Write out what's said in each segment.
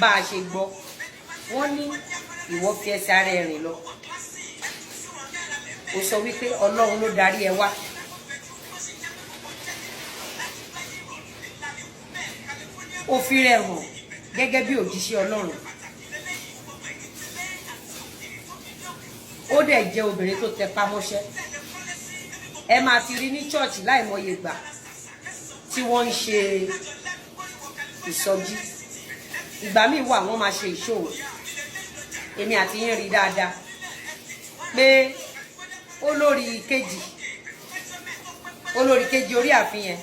Bá a ṣe gbọ́, wọ́n ní ìwọ fi ẹsẹ̀ ara ẹ rìn lọ. Ó sọ wípé Ọlọ́run ló darí ẹ wá. Ó fi rẹ̀ hàn gẹ́gẹ́ bí òjíṣẹ́ Ọlọ́run. Ó dẹ̀ jẹ́ obìnrin tó tẹpá mọ́ṣẹ́. Ẹ máa ti rí ní chọ́ọ̀chì láìmọye ìgbà tí wọ́n ń ṣe ìsọjí. Ìgbà míì wà, wọ́n máa ṣe ìṣòwò. Èmi àti yín rí dáadáa pé olórí kejì orí ààfin yẹn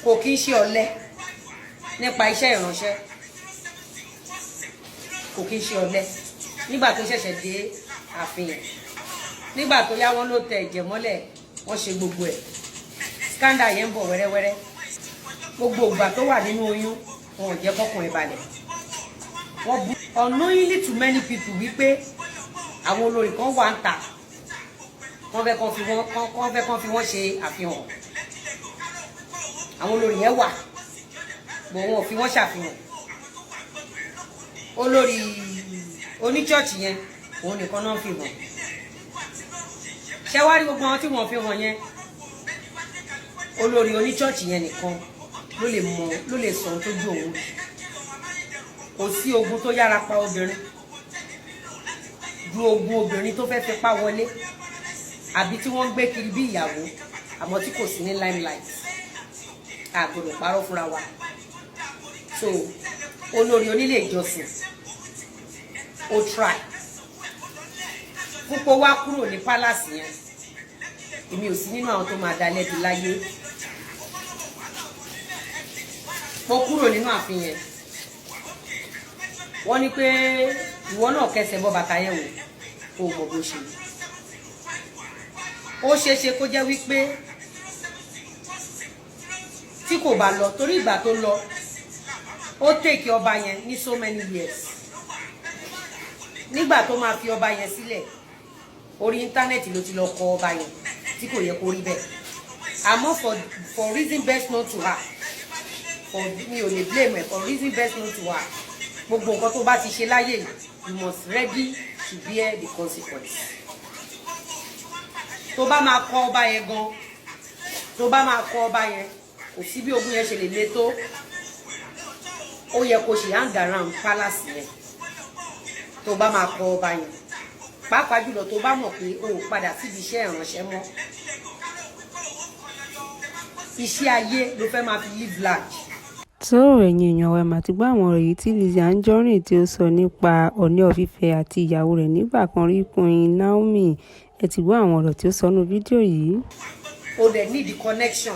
kò kí ń ṣe ọ̀lẹ nípa iṣẹ́ ìránṣẹ́, kò kí ń ṣe ọ̀lẹ nígbà tó ṣẹ̀ṣẹ̀ dé ààfin yẹn. Nígbà tó yá, wọn ló tẹ ẹ̀jẹ̀ mọ́lẹ̀, wọ́n ṣe gbogbo ẹ̀. Scandal yẹn ń bọ̀ wẹ́rẹ́wẹ́rẹ́. Gbogbo ìgbà tó wà nínú oyún, wọn ò jẹ́ kọ́kùnrin balẹ̀. Wọ́n bu unknowingly to many people wípé àwọn olórí kan wà ń tà, wọ́n fẹ́ kàn fi wọ́n ṣe àfihàn. Àwọn olórí yẹn wà bọ̀, wọn ò fi wọ́n ṣàfihàn. Olórí oníchọ́ọ̀chì yẹn, òun nìkan náà fi hàn. Ṣé wá rí gbogbo àwọn tí wọ́n fi hàn yẹn, olórí oníchọ́ọ̀chì yẹn nìkan ló lè mọ, ló lè sọ ohun tó ju òun rí. Kò sí ogun tó yára pa obìnrin ju ogun obìnrin tó fẹ́ fipá wọlé, àbí tí wọ́n ń gbé kiri bí ìyàwó, àmọ́ tí kò sí ní limelight. A gbọ́dọ̀ parọ́ fúnra wa. So olórí onílé ìjọsìn, ó try púpọ̀ wá kúrò ní palace yẹn. Èmi ò sí nínú àwọn tó máa dá lẹ́bi láyé. Mo kúrò nínú ààfin yẹn, wọ́n ní pé ìwọ náà kẹsẹ̀ bọ́ bàtà yẹn wò, kó o mọ̀ bó ṣe. Ó ṣeé ṣe kó jẹ́ wípé tí kò bá lọ, torí ìgbà tó lọ, ó take ọba yẹn ní so many years. Nígbà tó máa fi ọba yẹn sílẹ̀, orí íńtánẹ́ẹ̀tì ló ti lọ kọ ọba yẹn, tí kò yẹ kó rí bẹ́ẹ̀. Àmọ́ for reason best known to her, for mi ò lè blame ẹ, for reason best known to her, gbogbo nǹkan tó bá ti ṣe láyé yìí, you must ready to bear the consequence. Tó bá máa kọ ọba yẹn gan, tó bá máa kọ ọba yẹn, kò sí bí ogun yẹn ṣe lè le tó, ó yẹ kó ṣe hang around palace yẹn. Tó bá máa kọ ọba yẹn, pàápàá jùlọ tó bá mọ̀ pé o ò padà síbi iṣẹ́ ìránṣẹ́ mọ́, iṣẹ́ ayé ló fẹ́ máa fi live large. Tó, ẹ̀yin èèyàn wa, mà ti gbọ́ àwọn ọ̀rọ̀ yìí tí Lizzy Anjorin tí ó sọ nípa Ọọ̀ni of Ifẹ̀ àti ìyàwó rẹ̀ nígbà kan rí, Queen Naomi. Ẹ ti gbọ́ àwọn ọ̀rọ̀ tí ó sọ nínú fídíò yìí. O dẹ̀ need the connection.